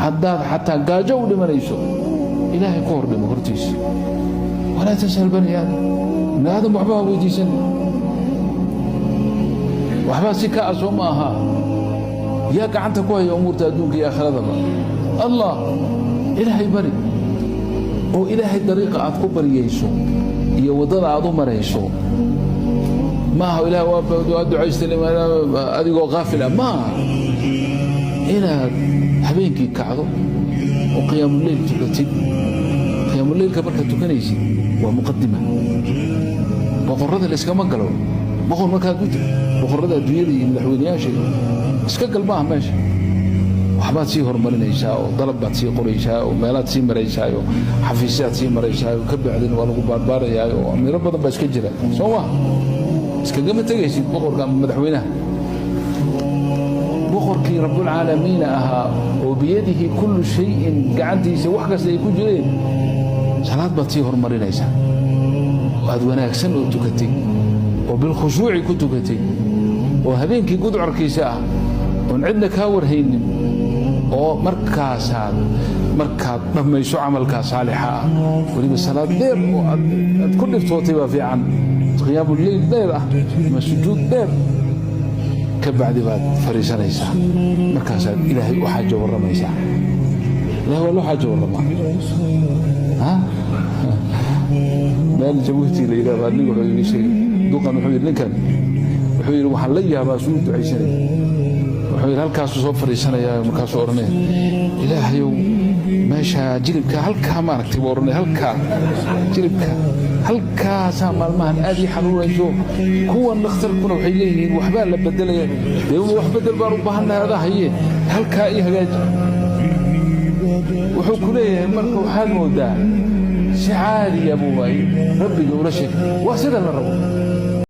Haddaad xataa gaajo u dhimanayso, Ilaahay ku hor dhimo hortiisa. Walaa tasal bani aadam, bani aadam waxba ha weydiisan. Waxbaa si ka ah soo ma aha? Yaa gacanta ku haya umuurta adduunka iyo aakhiradaba? Allah. Ilaahay bari, oo Ilaahay dariiqa aad ku baryayso iyo waddada aad u marayso maaha ilaah waa ducaystay adigoo qaafil ah. Maaha inaad habeenkii kacdo oo qiyaamuleyl tukatid. Qiyaamuleylka markaad tukanaysid waa muqadima. Boqorrada layskama galo. Boqor markaad u boqorrada adduunyada iyo madaxweyneyaasha iska gal maaha meesha. Waxbaad sii horumarinaysaa oo dalab baad sii qoraysaa oo meelaad sii maraysaa oo xafiisyaad sii maraysaa oo ka bacdin waa lagu baarbaarayaa oo amiiro badan baa iska jira, soo ma? Iskagama tegaysid boqorka ama madaxweynaha. Boqorkii rabbulcaalamiina ahaa oo biyadihi kullu shayin, gacantiisa wax kasta ay ku jireen, salaad baad sii horumarinaysaa oo aad wanaagsan oo tukatay oo bilkhushuuci ku tukatay oo habeenkii gudcorkiisa ah oon cidna kaa warhaynin, oo markaasaad markaad dhammayso camalkaa saalixa ah, weliba salaad dheer oo aad ku dhibtootay baa fiican, qiyaamuleyl dheer ah ama sujuud dheer, ka bacdi baad fadhiisanaysaa. Markaasaad Ilaahay u xaajo warramaysaa. Ilahay waa loo xaajo warramaa. Meel Jabuuti la yidhah baa nin wuxuu iga sheegay duqan. Wuxuu yidhi ninkan, wuxuu yidhi, waxaan la yaabaa suu ducaysanay. Wuxuu yidhi halkaasuu soo fadhiisanayaa, markaasuu odhanaya, "Ilaahayow, meesha jilibka halkaa maaragtay," buu odhanaya, "halkaa jilibka halkaasaa maalmahan aad ii xanuunayso. Kuwan dhakhtarkuna waxay leeyihiin waxbaa la bedelaya. Dee wax bedel baan u baahannahay, adaa haye, halkaa ii hagaaji." Wuxuu ku leeyahay marka waxaad moodaa si caadiya buuba rabbiga ula sheegay. Waa sida la rabo.